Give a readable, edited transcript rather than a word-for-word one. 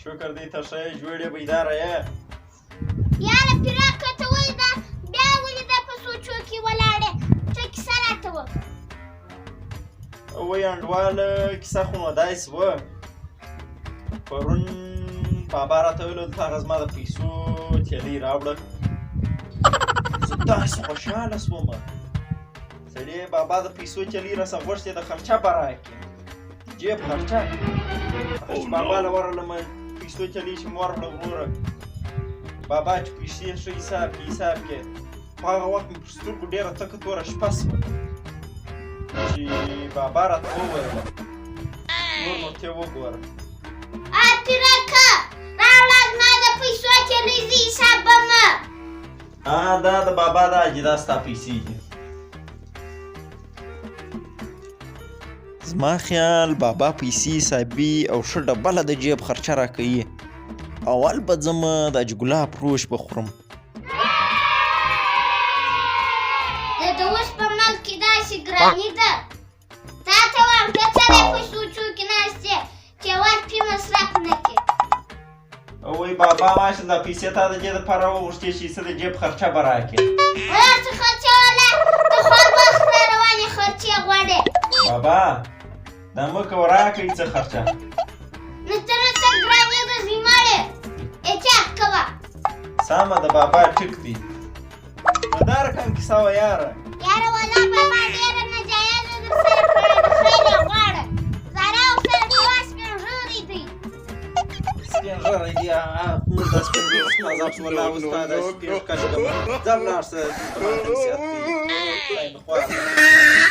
شکر دی ته ښه یې، جوړ یې، بیداره یې. یاره پیرکه، ته ولې دا بیا ولې دا په سوچو کې ولاړ یې؟ څه کیسه راته وکړه. وای انډواله، کیسه خو نو داسې وه، پرون بابا راته ویل دلته هغه زما د پیسو تیلۍ راوړه. زه داسې خوشحاله سوم، سړی بابا د پیسو تیلۍ راسه غوښتې د خرچه به راکړي، جیب خرچه. هغه چې بابا له ورغلم، پیسو تیلۍ چې مې ورکړه، وروره بابا چې پیسې ښه حساب کړي حساب کړي، په هغه وخت مې پر سترګو ډېره تکه توره شپه سوه چې بابا راته وویل نور نو ته وګوره. پیرکه، راوړه زما د پیسو تیلۍ، زه حسابوم. دا د بابا دا چې دا ستا پیسې دي. زما خیال بابا پیسې حسابي او ښه ډبله د جیب خرچه راکوي. اول به ځم د حاجي ګلاب روش به خورم. د دوست په ملک کې داسې ګراني ده، تا ته وایم ته څه دی په سوچو کې ناست یې چې یوازې پې مصرف نه کړې؟ وای بابا ماشه، دا پیسې تا د دې دپاره وغوښتې چې څه د جیب خرچه به راکړې. ولا څه خرچه والا، ته خو هر وخت را روانې خرچې غواړې. بابا دا مه کوه، راکړئ څه خرچه. نو ته نو څه ګراني ده زوی مړې، احتیاط کوه. سمه ده بابا، ټیک دی. نو دا رقم کیسه وه یاره. یاره والا بابا ډېره ناجایزه در سره کړې ده، خیر یې غواړه. زاره ورسره کوه، سپین ږیری دی. سپین ږیری دی، موږ دا سپین ږیرو څخه عذاب شو. والله استاده سپین کش کړم، ځه ولاړ شه، ته ماته نصیحت کوي. خدای مې خوار کړه.